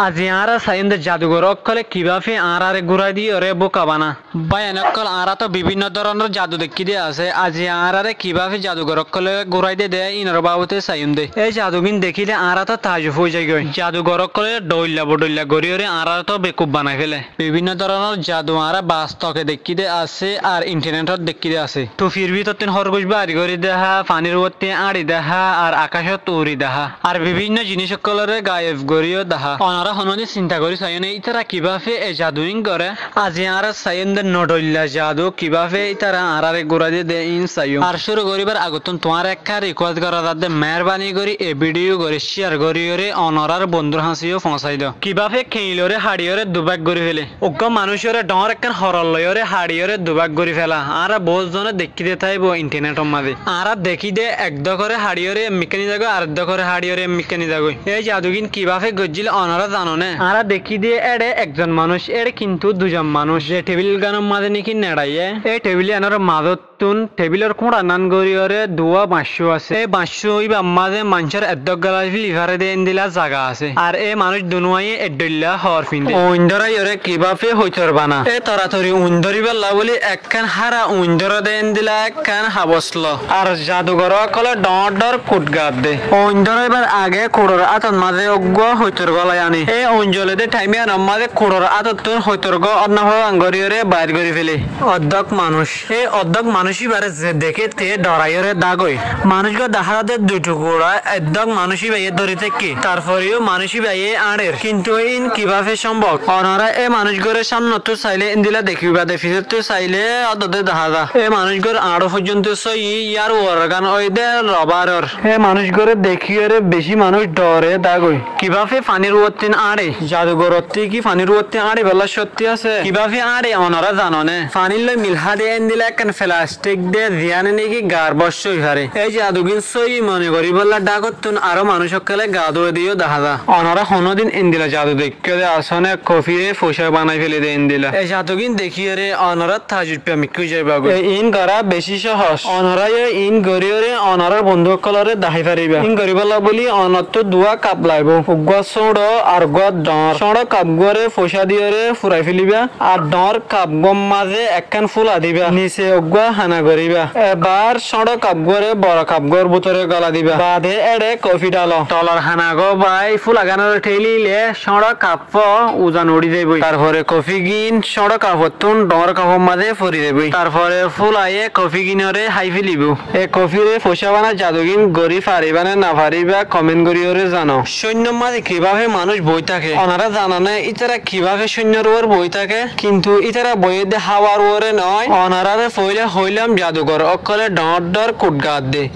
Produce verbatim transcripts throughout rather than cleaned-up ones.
Azi añára saiyúm de jadugor ókkole kibáfe añáráre gúrai diyóre bóka bana. Báiyain ókkol, añára toó bibínno dóronor jadu deikkí de asé. Azi añáráre kibáfe jadugor ókkole gúrai de de, ínor babote saiyúm de. É jadugín dekíle añára toó taajub ói zaigói. Jadugor ókkole dhoilla bodhoilla goríyóre añáráre toó bekuf banai féle. Bibínno dóronor jadu añára bastoke deikkí de asé, ar inthernethot deikkí de asé. Tufir bítottún hórgoc bair gorí dahá, fanír uottí añçi dahá, ar akácot uri dahá, ar bibínno jiníc ókkolóre gayob gorí yó dahá. Onorá honódin sinta gorí saiyó né, ítara kibáfe e jaduín goré? Azi añára saiyúm de nodhoilla jadu, kibáfe ítara añáráre gúrai de de iín saiyúm. Ar cúru goríbar agottún tuáñre ekkán rikuwes gorá zadde, meérbani gorí e bídiyu goré cíyar goríyoré onorár bondúr hañsé yó foóñsai do. Kibáfe keilóre haçiyóre dubák gorí féle. Uggúa manúicoré dhoóñr ekkán horor loiyóre haçiyóre dubák gorí féla. Añára boóut zone deikkí de táibou inthernethor mazé. Añára dekí de ek dókore haçiyóre emmikká nizagói, arek dókore haçiyóre emmikká nizagói. É jadugín kibáfe goijjíl onorá zano né? Añára dekí de éçe ekzon manúic, éçe kintu duizon manúic, ze thebilgánor mazé néki neçaiyé, é thebil iánor mazót tún thebilor kúñçanán goríyoré duwá bañccú asé. É bañccú íbar mazé maincór eddúa gólai feli fare de éndila zaga asé. Ar é manúic dunuwáiye eddhoilla hoor findé. Uin dóraiyóre kibáfe hoitor bana? É toratori uin dóribolla bóli ekkán hára uin dóre de éndila ekkán habos lo. Ar jadugor ókkole dhoóñr dhoóñr kut gaadde. Uin dóraibár age kuçor átot mazé uggúa hoitor gólai aní. É uin zole de thaim iánor mazé kuçor átottún hoitor gó onnafógan goríyoré bair gorí féle. Oddók manúic. É oddók manúic íbaré ze deké te dhoraiyóre dágoi. Manúic gó dahá zadde dui thukura, eddók manúic íbaye dóri táikke. Tarfore yó manúic íbaye áñçer. Kintu iín kibáfe cómbok? Onorá é manúic góre cámnottú sailé éndila dekíba de, fisóttu sailé ódode dahá za. É manúic gór añçó foijjónto sóiyi, yár uorgán óiye de robáror. É manúic góre dekíyoré bicí manúic dhoore dágoi. Kibáfe fanír uottún áñçe? Jadugorottí ki fanír uottún áñçibólla cókti asé? Kibáfe áñçe onorá zano né? Fanír loi milhá de éndila ekkán felasthík de, ziyáne néki gaar bócca ói faré. É jadugín sóiyi mone goríbolla dhákottún aró manúic ókkolé gaa dúai de yó dahá za. Onorá honódin éndila jadu deikkó de asó né? Kofíre focá banai féle de éndila. É jadugín dekíyoré onorá taajub pemikká ói zaibagói. E iín gorá bicí cóhos. Onorá yó iín goríyoré onorár bondú ókkolóre dahái faribá. Iín goríbolla bóli onottú duwá kap laibóu. Uggúa súñço ar uggúa dhoóñr. Súñço kap uggúare focá diyoré furai félaiba. Ar dhoóñr kap uggúar mazé ekkán fúla diba. Nise uggúa hana goríba. Ebar súñço kap uggúare boro kap uggúar bútore gola diba. Baade éçe kofí dhalo. Tolor hana gó bái fúlagánoré théilile súñço kap fo uzan uçí zaiboi. Tarfore kofígin cóñço kafottún dhoóñr kafór mazé fori zaiboi. Tarfore fúlaye kofíginoré hái félibou. E kofíre focá bana jadugin gorí faribá né nofaríba, komen goríyoré zano. Cóinnor mazé kibáfe manúic boói táke? Onorá zano né ítara kibáfe cóinnor uore boói táke? Kintu ítara boiyé dé háwar uore noó. Onoráre foóila hoóilam jadugor ókkolé dhoóñr dhoóñr kut gaadde.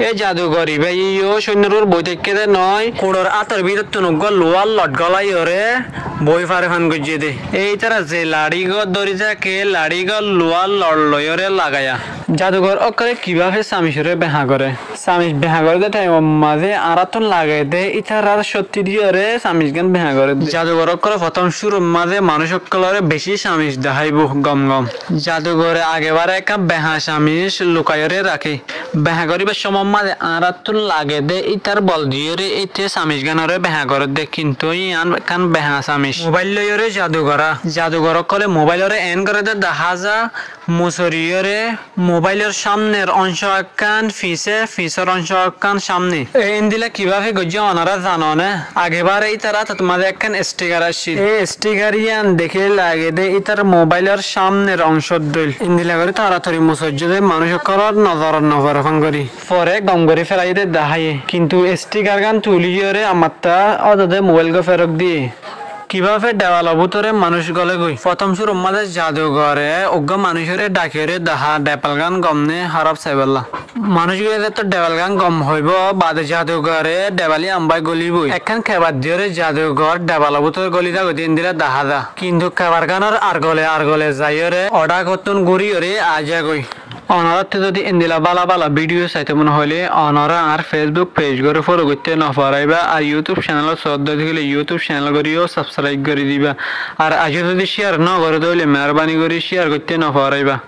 É jadugor ibáye yó cóinnor uore boói táikke dé noó, kuçor átor bítottun uggúa luwár lot gólaiyóre boói fare fán goijjé dé. É ítara ze laçí gó dóri táke, laçí gó luwár lot loiyóre lagaiya. Jadugor ókkolé kibáfe samicoré behañ goré? Samic behañ goré dé thaimor mazé añáráttun lage dé ítarar cókti diyoré samicgán behañ goré dé. Jadugor ókkolé fottóm cúrur mazé manúic ókkolóre bicí samic daháibou gom gom. Jadugore agebáre ekkán behañ samic lukaiyóre raké. Behañ goríbar cómot mazé añáráttun lage dé ítar bol diyoré íte samicgánoré behañ goré dé, kintu yían ekkán behañ samic. Mobáil loiyóre jadu gorá. Jadugor ókkolé mobáiloré eén goré dé dahá za, musoriyóre mobáilor cámner óñco ekkán fisé, fisór óñco ekkán cámne. E éndila kibáfe goijjé onorá zano né? Agebáre ítar átot mazé ekkán esthíkar accíl. E esthíkar yían dekíle lage dé ítar mobáilor cámner óñcor dóil. Endila gorí toratori musoijjé dé manúic ókkolór nozorot noforé fán gorí. Fore gom gorí félaiyé dé daháiye. Kintu esthíkargán tulíyoré amattá ódode mobáil gó férot diyé. Kibáfe dhebalo bútore manúic gólegoi? Fottóm cúrur mazé jadugore uggúa manúicoré dhakiyóre dahá dhebalgán gom né hóraf saibólla. Manúic gín zeétto dhebalgán gom hoibóu, baade jadugore dhebal yían bái góliboi. Ekkán kebar diyoré jadugor dhebalo bútore góli zagói dé endila dahá za. Kintu kebargánor ar gole ar gole zaiyóre odhákottún gúriyoré aái zagói. Onoráttu zodi endila bála bála bídiyo saitó mone hoilé, onorá añár Facebook pej goré fólo goitté noforáiba, ar YouTube cenelot soódde óile YouTube cenel goré yó sabskraib gorí diba. Ar aijjó zodi cíyar nógoré dé óile meérbani gorí cíyar goitté noforáiba.